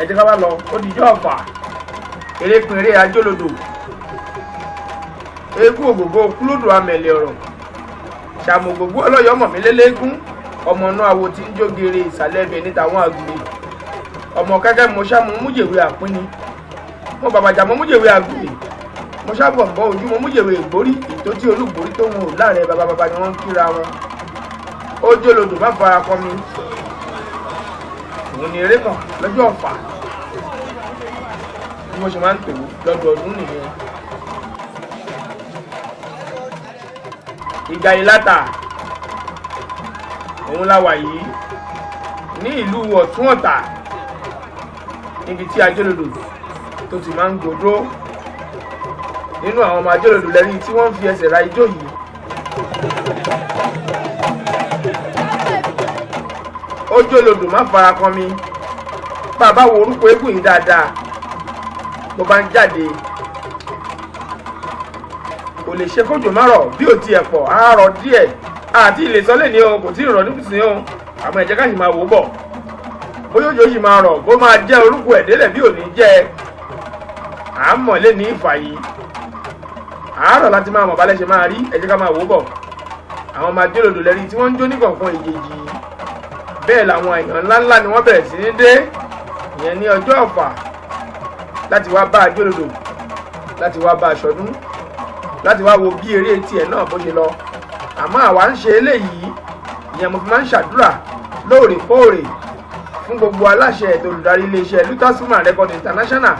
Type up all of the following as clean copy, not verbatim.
Ẹ jẹ́ ká wá lọ. Ó dijọ́ Ọ̀fà, erékùnrin ajólodò, eégún ògògó kúlódò, amẹ̀lẹ̀ ọ̀rọ̀ ṣàmùgbògbò ọlọ́yọ̀ mọ̀mí lélẹ́gún, ọmọ náà awo tí ń jógere ìsàlẹ̀ ẹbẹ̀ níta àwọn àgùrè, ọmọ kẹ́kẹ́ mo ṣá mo mújèwé àpínni, mo bàbàjà mo mújèwé àgùrè, mo ṣàbọ̀ bọ́ ojú, mo mújèwé ìgbórí ìtótí olúborí tó ń wò láàrin bàbá bàbá ni wọ́n ń kíra wọn. Ó jólodò má fara kọ́ mi. Òun ni eré kan lọ́jọ́ Ọ̀fà bí wọ́n ṣe máa ń tò ó lọ́dọọdún nìyẹn. Ìgbà Ìlàtà òun la wà yìí ní ìlú Ọ̀tún Ọ̀tà, níbi tí ajólodò tó ti máa ń gbòdó. Nínú àwọn ọmọ ajólodò lẹ́rí tí wọ́n ń fi ẹsẹ̀ ra ijó yìí. Ojólodò má fara kan mi. Bàbá wo orúkọ eégún yìí dáadáa, bó bá ń jáde kò lè ṣe kójò má rọ̀. Bí ò tiẹ̀ pọ̀, á rọ̀ díẹ̀. Àti ilé sọ́lé ni o, kò tí ì rọ̀ nípìsín o, àmọ́ ẹ jẹ́ ká sì máa wò ó bọ̀ bóyá òjò sì máa rọ̀, bó máa jẹ́ orúkọ ẹ̀ délẹ̀ bí ò ní jẹ́. À ń mọ̀ lé ní ìfà yìí àárọ̀ láti máa mọ̀ balẹ̀ ṣe máa rí. Ẹ jẹ́ ká máa wò ó bọ̀. Àwọn ọmọ ajólodò lẹ́rí tí wọ́n ń jó ní kọ̀ọ̀kan èjèèjì. Bẹ́ẹ̀ làwọn èèyàn ńláńlá ni wọ́n bẹ̀rẹ̀ sí ní dé, ìyẹn ní ọjọ́ Ọ̀fà, láti wá bá ajólodò, láti wá bá aṣọdún, láti wá wo bí eré tiẹ̀ náà bó ṣe lọ. Àmọ́ àwa ń ṣe eléyìí, ìyẹn mo fi máa ń ṣàdúrà lóòrèkóòrè fún gbogbo aláṣẹ ètò olùdarí iléeṣẹ́ Luther Record International,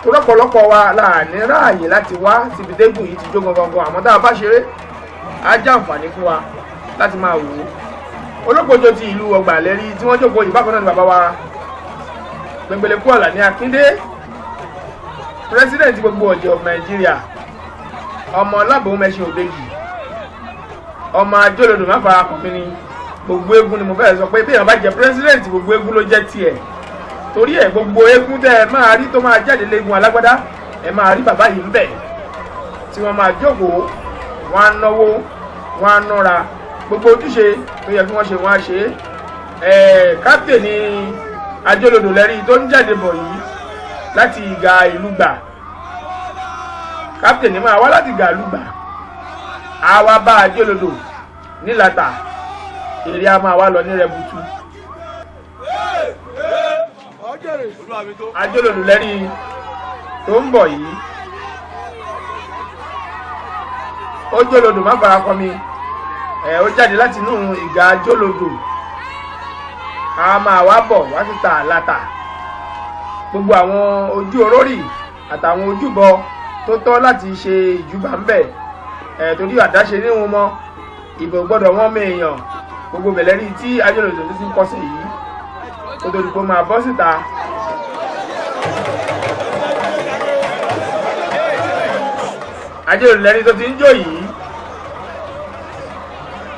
tó lọ́pọ̀lọpọ̀ wa láàní ráàyè láti wá síbi tẹ́gùn yìí ti jó gangan. Àmọ́ tá a bá ṣeré, á jẹ́ àǹfààní fún wa láti máa wò ó. Olókòjò ti ìlú Ọgbà lẹ́rí tí wọ́n jókòó yìí. Bákan náà ni bàbá wa Gbẹngbẹlẹ́kú Àlàní Akíndé, president gbogbo ọ̀jẹ̀ of Nigeria, ọmọ Ọlábòmẹṣin Òdejì, ọmọ ajólodò má fara kàn mí ni. Gbogbo eégún ni mo fẹ́ sọ pé bí èèyàn bá jẹ president, gbogbo eégún ló jẹ́ tiẹ̀. Torí ẹ̀, gbogbo eégún tẹ́ ẹ máa rí tó máa jáde léegun alágbádá, ẹ máa rí bàbá yìí ń bẹ̀ tí wọ́n máa jókòó, wọ́n á náwó, wọ́n á nọ́ra, gbogbo ojúṣe tó yẹ kí wọ́n ṣe, wọ́n á ṣe é. Ẹ̀ kápítẹ̀nì ajólodò lẹ́rí tó ń jáde bọ̀ yìí láti ìgà ìlú gbà. Kápítẹ̀nì máa wá láti ìgà ìlú gbà, á wá bá ajólodò nílàtà, èrè á máa wá lọ ní rẹbutu. Ajólodò lẹ́rí tó ń bọ̀ yìí. Ojólodò má fara kọ mi. Ẹ ó jáde láti inú ìgà ajólodò, a máa wá bọ̀ wá síta àlàtà. Gbogbo àwọn ojú orórì àtàwọn ojúbọ tó tọ́ láti ṣe ìjúbà ń bẹ̀ ẹ̀, torí àdáṣe níwọn mọ́ ìbò gbọ́dọ̀ wọ́n mọ èèyàn. Gbogbo bẹ̀lẹ́rí tí ajólodò tó ti ń kọsẹ̀ yìí kó tó di pé máa bọ́ síta. Ajólodò lẹ́ni tó ti ń jó yìí.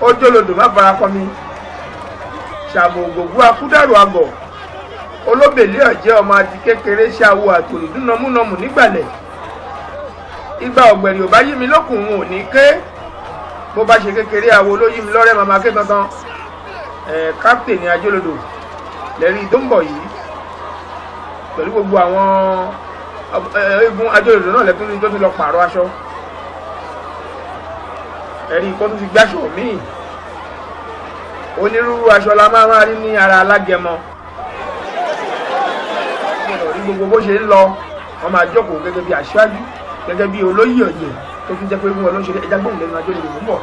Ojólodò má fara kọ mi. Ṣàmù ògògó akúdàrú àgọ̀ olóbèlé ọ̀jẹ́, ọmọ àti kékeré ṣàwò àtòrì dúnàmúnàmù nígbàlẹ̀. Igba ọ̀gbẹ̀rì ò bá yí mi lókùn, òun ò ní ké. Bó bá ṣe kékeré àwo ló yí mi lọ́rẹ́, màmá ké tantan. Ẹ̀ kápítẹ̀nì ajólodò lẹ́rí tó ń bọ̀ yìí pẹ̀lú gbogbo àwọn eégún ajólodò náà lẹ́tún tó ti lọ pààrọ̀ aṣọ. Ẹ̀rí kó tún ti gbáṣọ míì. Onírúurú aṣọ la máa máa rí ní ara alágẹmọ. Gbọ́dọ̀ rí gbogbo bó ṣe ń lọ. Wọ́n máa jókòó gẹ́gẹ́ bí aṣáájú, gẹ́gẹ́ bí olóyè ọ̀yẹ̀ tó tún jẹ́ pé fún wọn ló ń ṣe. Ẹja gbóhùn lẹ́nu ajólodò mú bọ̀.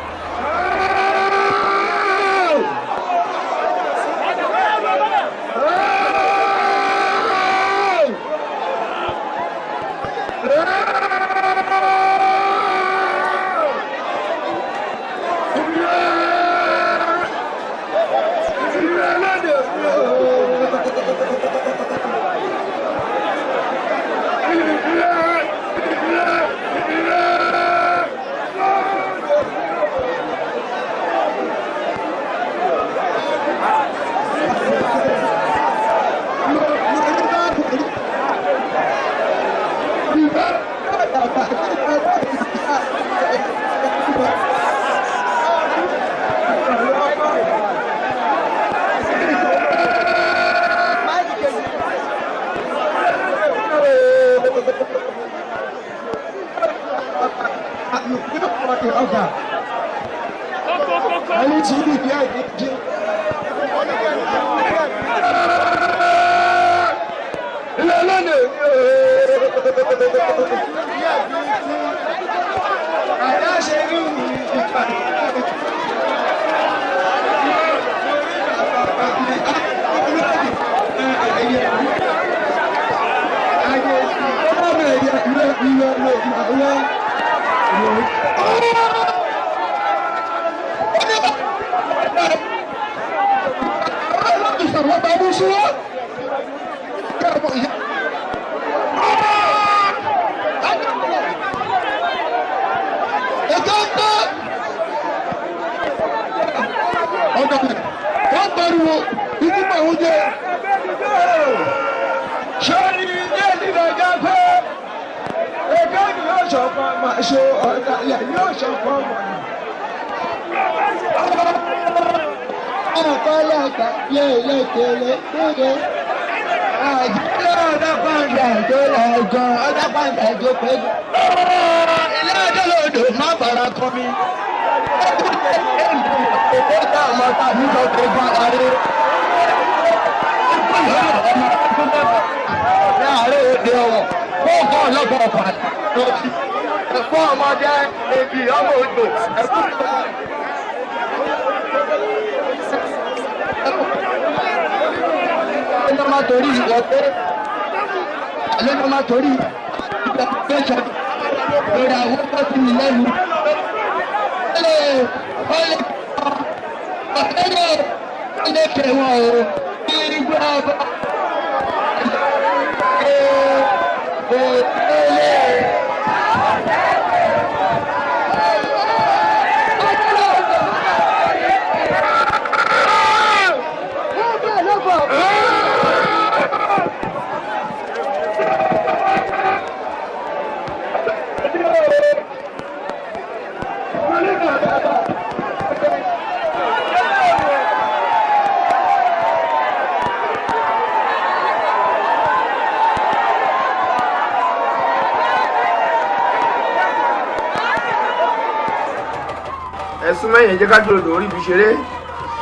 Ẹ̀sùn mẹ́yìn jẹ́ kájọlòdò orí ibi ṣeré.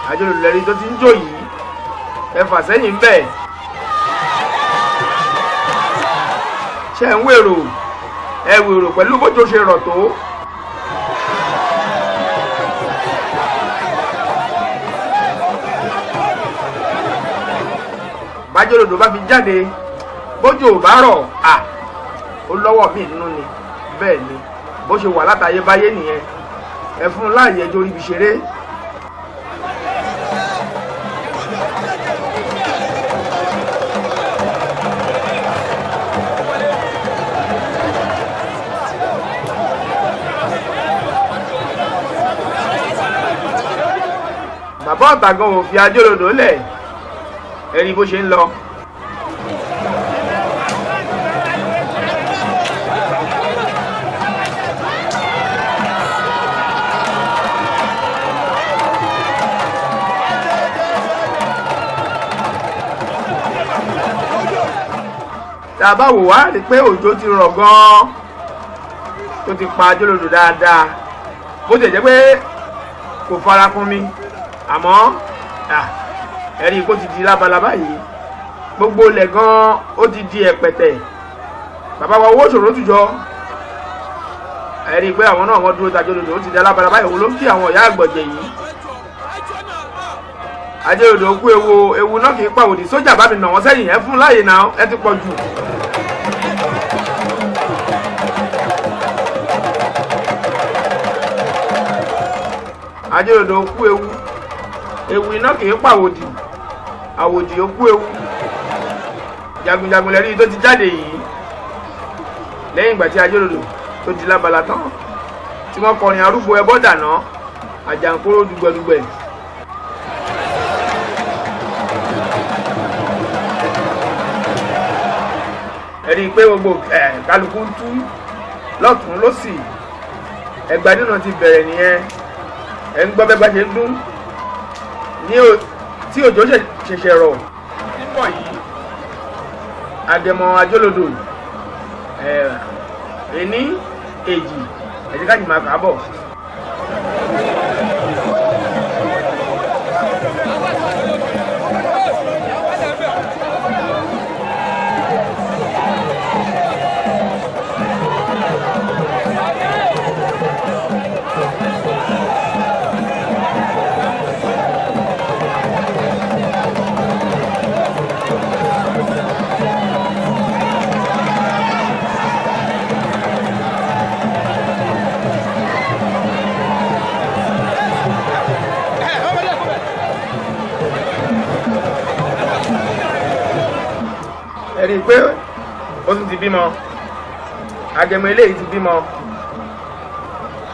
Àjọlòdò lẹ́ni tó ti ń jò yìí, ẹ fà sẹ́yìn ń bẹ̀. Ṣé ń wèrò? Ẹ wèrò pẹ̀lú bójú ṣe rọ̀ tó. Bájọlòdò bá fi jáde bójú ò bá rọ̀, à ó lọ́wọ́ mi nínú ni. Bẹ́ẹ̀ ni bó ṣe wà látayébáyé nìyẹn. Ẹ fún láàyè ẹjọ́ orí ibi ṣeré. Bàbá ọ̀tà gan ò fi ajólodò lẹ̀, ẹ rí bó ṣe ń lọ. Tá a bá wò wá rí pé òjò ti rọ̀ gan-an tó ti pa ajólodò dáadáa, bó ti jẹ́ pé kò fara kún mi, àmọ́ ẹ̀rí kó ti di lábalábá yìí, gbogbo ilẹ̀ gan-an ó ti di ẹ̀pẹ̀tẹ̀. Bàbá wa owó ṣòro tùjọ, ẹ̀rí pé àwọn náà wọ́n dúró tajólodò, ó ti di lábalábá yìí, òun ló ń kí àwọn ìyá àgbọ̀jẹ̀ yìí. Ajólodò kú ewu, ewu náà kì í pàwòdì. Sójà bá mi nà wọ́n sẹ́yìn, ẹ fún láàyè náà, ẹ ti pọ̀ jù. Ajólodò kú ewu, ewu iná kì í pàwòdì, àwòdì ó kú ewu. Jagunjagun lẹ́rí tó ti jáde yìí lẹ́yìn ìgbà tí ajólodò tó di lábala tán, tí wọ́n kọrin arúgbó ẹbọ dànà àjàǹkóró dùgbẹ̀dùgbẹ̀. Ẹ̀rí pé gbogbo ẹ̀ kálukú ń tú lọ́tún lọ́sì, ẹgbàá nínú ti bẹ̀rẹ̀ nìyẹn. Ẹ̀ ń gbọ́ bẹ́ẹ̀ bá ṣe ń dún ní tí òjò ṣẹ̀ṣẹ̀ rọ̀ níbọ̀ yìí. Àgẹ̀mọ̀ ajólodò ẹ̀ ení èjì Ẹ jẹ́ ká jì máa kà á bọ̀. Ẹ rí i pé ó tún ti bímọ, agẹmọ eléyìí ti bímọ.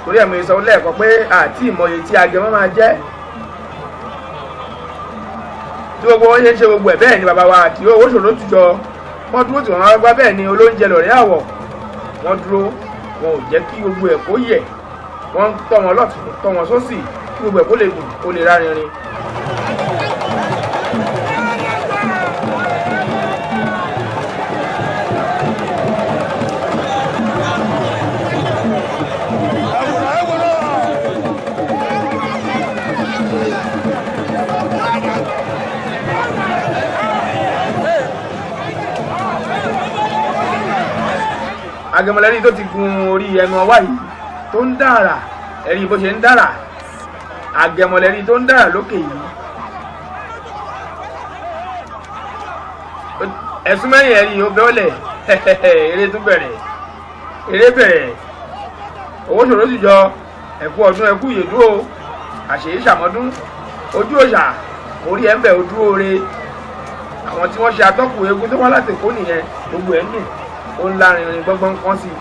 Torí ẹ̀ mo sọ lẹ́ẹ̀kan pé àti ìmọye tí agẹmọ máa jẹ́ tí gbogbo wọn ṣe ń ṣe gbogbo ẹ̀. Bẹ́ẹ̀ ni bàbá wa àti owó ṣòro tùjọ wọ́n dúró tí wọ́n gbá, bẹ́ẹ̀ ni olóúnjẹ lọ̀rẹ́ àwọ̀ wọ́n dúró, wọn ò jẹ́ kí gbogbo ẹ̀ kó yẹ̀, wọ́n ń tọ́ wọn lọ́tùn tọ́ wọn sósì kí gbogbo ẹ̀ kó lè dùn kó lè rárinrin. Agẹmọlẹ́rí tó ti gun orí ẹnu ọwá yìí tó ń dára, ẹ̀rí bó ṣe ń dára. Agẹmọlẹ́rí tó ń dára lókè yìí, ẹ̀sùn mẹ́rin, ẹ̀rí ó bẹ́ọ̀lẹ̀, eré tún bẹ̀rẹ̀, eré bẹ̀rẹ̀. Owó ṣòro sì jọ ẹ̀kú ọdún, ẹ̀kú ìyèdú o, àṣèyí ṣàmọ́dún, ojú òòṣà orí ẹ̀ ń bẹ̀ ojú oore. Àwọn tí wọ́n ṣe atọ́kùn eégún tó wá láti Èkó nìyẹn. Gbogbo ẹ̀ ń dùn, ó ń lárinrin gbọ́ngbọ́n kan sí i.